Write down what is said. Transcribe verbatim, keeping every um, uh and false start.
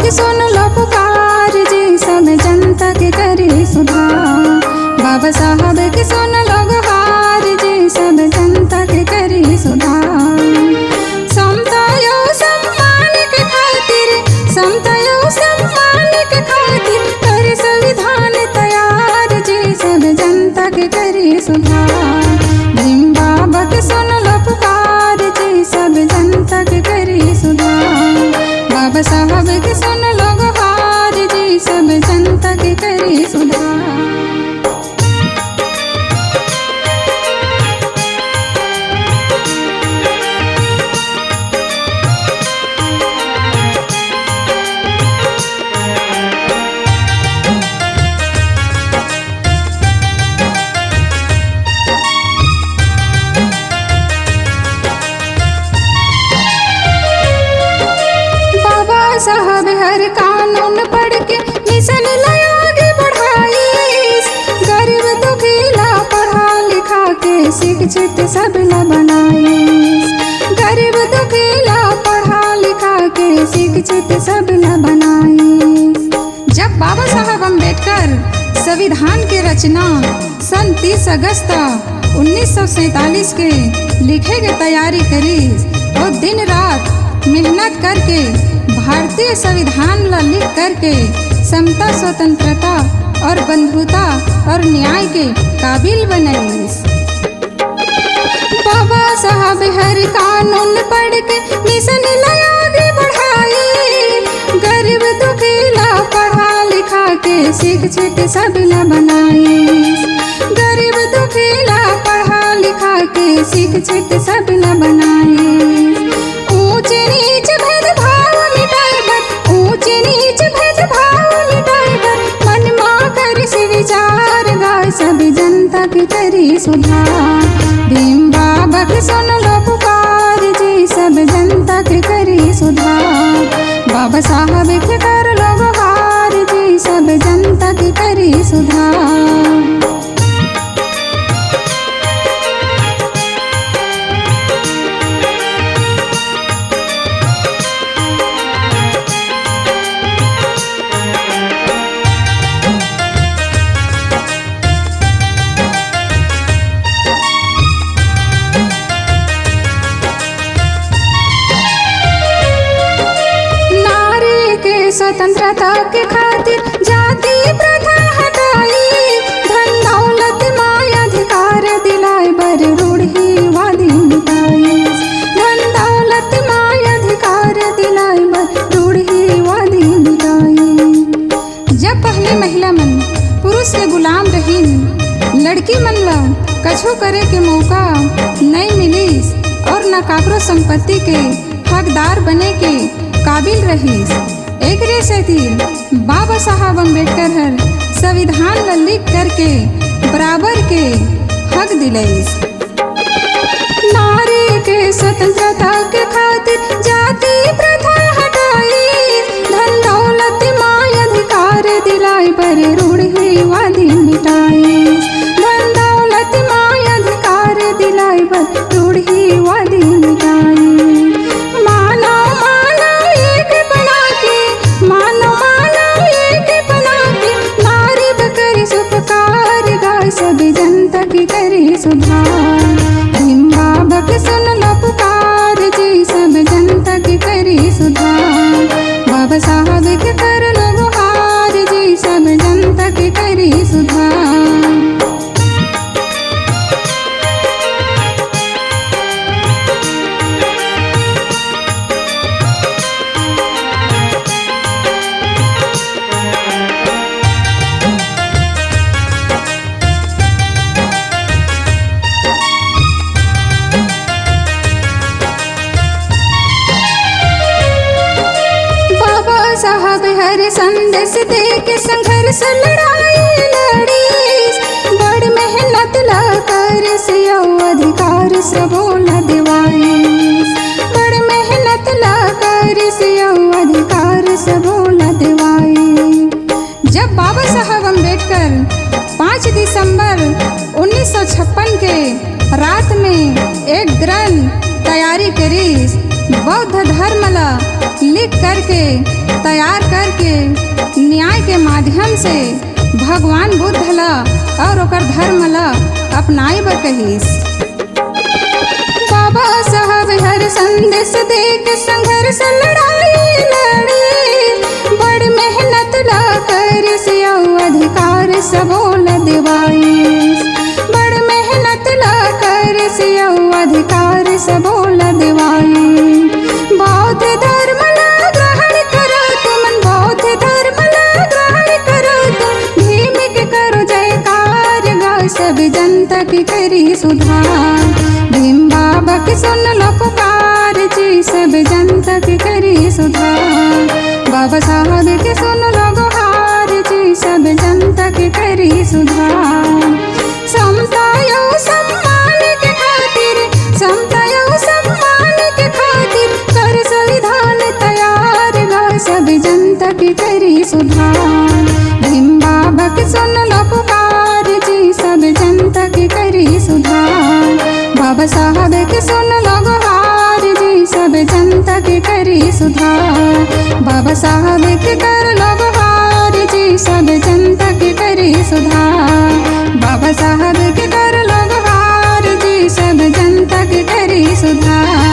के सुन लो पुकार जी, सब जनता के करी सुधार। बाबा साहब के सुन लो गुहार जी, सब जनता के करी सुधार। समता अउ सम्मान के खातिर, समता अउ सम्मान के खातिर करे संविधान तैयार जी, सब जनता के करी सुधार। भीम बाबा के सुन लो पुकार जी, सब जनता के करी सुधार। बाबा साहब के सुन लो गुहार जी, सब जनता के करी सुधार। बाबा साहब हर कानून पढ़ के मिशन ला आगे बढ़ाइस। गरीब दुखी ला पढ़ा लिखा के शिक्षित सब ला बनाइस। गरीब दुखी ला पढ़ा लिखा के शिक्षित सब ला बनाइस। जब बाबा साहब अम्बेडकर संविधान के रचना सन तीस अगस्त उन्नीस सौ सैंतालीस के लिखे के तैयारी करिस अउ दिन रात मेहनत करके भारतीय संविधान ला लिख करके समता, स्वतंत्रता अउ बंधुता अउ न्याय के काबिल बनइस। बाबा साहब हर कानून पढ़ के मिशन ला आगे बढ़ाई। गरीब दुखी ला पढ़ा लिखा के शिक्षित सब ला बनाई। गरीब दुखी ला पढ़ा लिखा के शिक्षित सब ला बनाई। ऊंच नीच भेदभाव मिटाए बर, ऊंच नीच भेदभाव मिटाए बर मन मा करिस विचार। गाय सब जनता के करी सुधार। भीम बाबा के सुन लो पुकार जी, सब जनता के करी सुधार। बाबा साहब के कर लो गुहार जी, सब जनता के करी सुधार। नारी के स्वतंत्रता के खातिर जाति प्रथा हटाई, धन दौलत मा अधिकार दिलाए बर रूढ़िवादी मिटाई। धन दौलत मा अधिकार दिलाए बर रूढ़िवादी मिटाई। जब पहले महिला मन पुरुष के गुलाम रहिन, लड़की मन ला कछु करे के मौका नइ मिलिस अउ न काकरो संपत्ति के हकदार बने के काबिल रहिस। एकरे सेती बाबा साहब अम्बेडकर हर संविधान ला लिख करके बराबर के हक दिलइस। नारी के स्वतंत्रता के खातिर जाति प्रथा हटाई, धन दौलत मा अधिकार दिलाए बर रूढ़िवादी मिटाई। धन दौलत मा अधिकार दिलाए बर रूढ़िवादी मिटाई। मानव मानव एक बना के, मानव मानव एक बना के नारी बकरी सुपकार। गाय सब जनता के करी सुधार। भीम बाबा के सुन लो पुकार जी, सब जनता के करी सुधार। बाबा साहब के कर लो गुहार जी, सब जनता के करी सुधार। बाबा साहब हर संदेश दे के संघर्ष लड़ाई लड़ीस, बड़ मेहनत ला करिस अउ अधिकार सबो ला दिवाइस। बड़ मेहनत ला करिस अउ अधिकार सबो ला दिवाइस। जब बाबा साहब अम्बेडकर पाँच दिसंबर उन्नीस सौ छप्पन के रात में एक ग्रंथ तैयारी करिस, बौद्ध धर्म ला लिख करके, तैयार करके, न्याय के माध्यम से भगवान बुद्ध ला और ओकर धर्म ला अपनाए बर कहिस। बाबा साहब हर संदेश दे के संघर्ष लड़ाई लड़ी, बड़ मेहनत ला करिस अउ अधिकार सबो ला दिवाइस। बड़ मेहनत ला करिस अउ अधिकार सबो ला दिवाइस। बौद्ध धर्म ला ग्रहण करो तुमन, बौद्ध धर्म ला ग्रहण करो तुम, भीम के करो जयकार, गाओ सब जनता के करी सुधार। भीम बाबा के सुन लो पुकार जी, सब जनता के करी सुधार। बाबा साहब के सुन लो गुहार जी, सब जनता के करी सुधार। समता अउ सम्मान के खातिर, समता अउ सम्मान के खातिर कर संविधान तैयार, गाओ सब जनता के करी सुधार। भीम बाबा के सुन लो पुकार जी, सब जनता के करी सुधार। बाबा साहब के सुन लो गुहार जी, सब जनता के करी सुधार। बाबा साहब के कर लो गुहार जी, सब जनता के करी सुधार। बाबा साहब के कर लो गुहार जी, सब जनता के करी सुधार।